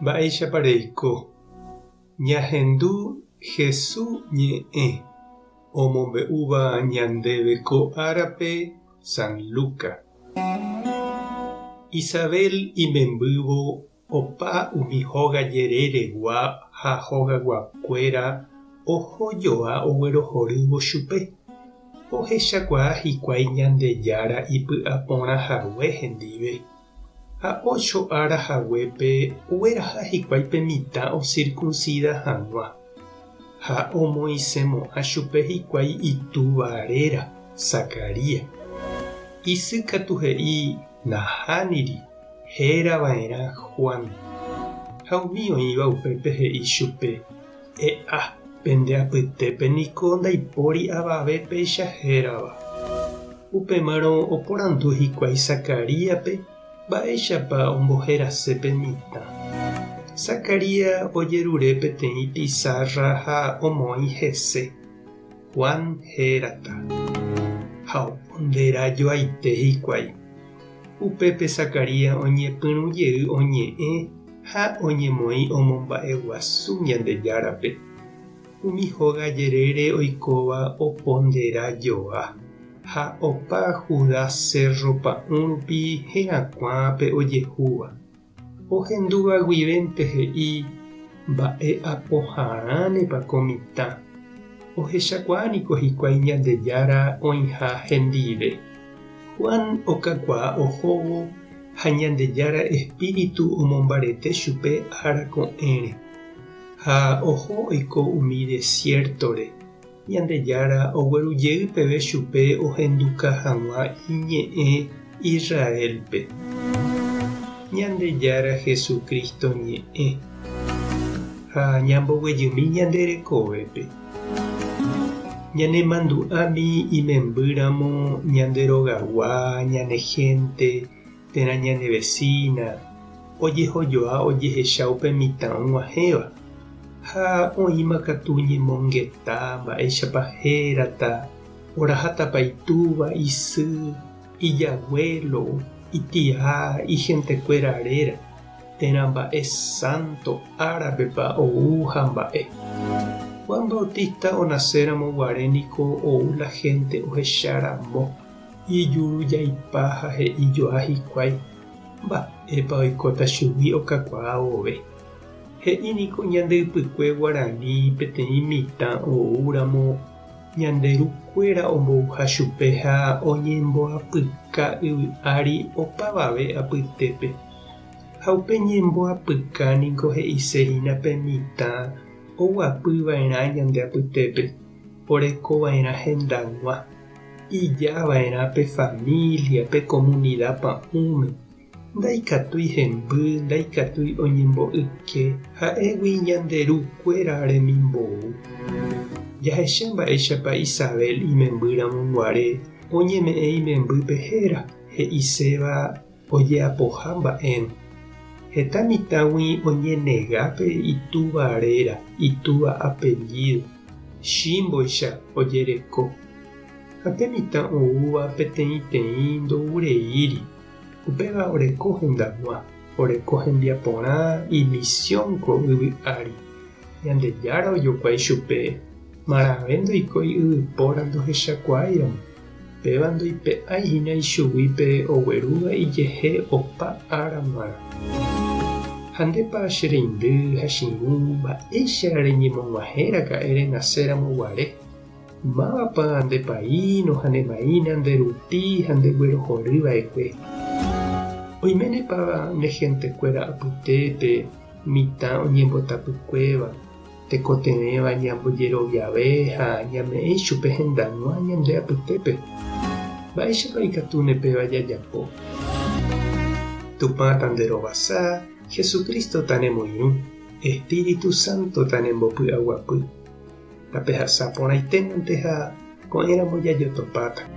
Mba'éichapa reiko? Ñahendu Hesu ñe'ẽ omombe'úva ñandéve ko árape San Luca. Isabel imembývo opa umi hóga jereregua ha hogaguakuéra oho joa oguerohorývo chupe. Ohechakuaa hikuái Ñandejára ipy'aporã hague hendive. Ha ócho ára haguépe ogueraha hikuái pe mitã osirkunsida hag̃ua, ha omoĩsemo'ã chupe hikuái itúva réra, Zacarías. Isy katu he'i, Nahániri, héra va'erã Juan. Ha umi oĩva upépe he'i chupe, E'a, pende apytépe niko ndaipóri avave péicha hérava. Upémarõ oporandu hikuái Zacaríaspe mba'éichapa omboherase pe mitã. Zacarías ojerure peteĩ pisárra ha omoĩ hese, Juan hérata. Ha opondera joaite hikuái. Upépe Zacarías oñepyrũ jey oñe'ẽ ha oñemoĩ omomba'eguasu Ñandejárape. Umi hóga jerére oikóva opondera joa, ha opa Judá sérro pa'ũ rupi herakuã pe ojehúva. Ohendúva guivénte he'i, Mba'e apoharãnepa ko mitã? Ohechakuaa niko hikuái Ñandejára oĩha hendive. Juan okakuaa ohóvo ha Ñandejára espíritu omombarete chupe ára ko'ẽre. Ha oho oiko umi desiértore, Ñandejára ogueru jey peve chupe ohenduka hag̃ua iñe'ẽ Israélpe. Ñandejára Jesucristo ñe'ẽ. Ha ñamboguejymi ñande rekovépe. Ñanemandu'ámi imembýramo ñande rogagua, ñane hénte térã ñane vesína, ojehojoa ojehecha upe mitã og̃uahẽva, ha oĩma katu ñemongeta mba'éichapa hérata, orahátapa itúva, isy, ijaguélo, itia, ihentekuéra réra, térã mba'e sánto árapepa ou ha mba'e. Juan Bautista onaséramo guare niko ou la hénte ohecha ramo. Ijurujaipa ha he'i joa hikuái mba'épa oikóta chugui okakuaa vove. He'i niko ñande ypykue guarani peteĩ mitã oúramo ñande ru kuéra ombouha chupe ha oñemboapyka yvy ári opavave apytépe. Ha upe ñemboapyka niko he'ise hína pe mitã oguapy va'erã ñande apytépe, oreko va'erã hendag̃ua. Ija va'erã pe família, pe komunida pa'ũme. Ndaikatúi hemby, ndaikatúi oñembo'yke, ha'égui ñande ru kuéra remimbou. Jahecha mba'éichapa Isabel imemby ramo guare oñeme'ẽ imembýpe héra, he'iséva ojeapoha mba'érõ. Heta mitãgui oñenega pe itúva réra, itúva apellído, chímboicha ojereko. Ha pe mitã oúva peteĩteĩ ndoureíri, upéva oreko hendag̃ua, oreko hembiaporã imisión ko yvy ári. Ñandejára ojokuái chupe, marãve ndoikói yvypóra ndohechakuaáiramo. Péva ndoipe'ái hína ichugui pe oguerúva ijehe opa ára g̃uarã. Ha ndépa che reindy ha che irũ mba'éicha reñemog̃uahẽ raka'e renase ramo guare? Mávapa nde paíno ha ne maína nde rupi ha nde guerohory va'ekue? Oiménepa ne hentekuéra apytépe mitã oñembotapykuéva? Tekotevẽva ñambojeroviave ha ñame'ẽ ichupe hendag̃ua ñande apytépe. Mba'éichapa ikatúne péva jajapo? Tupã tanderovasa, Jesucristo tanemoirũ, Espíritu Santo tanembopy'aguapy. Tapehasa porãitémante ha ko'ẽramo jajotopáta.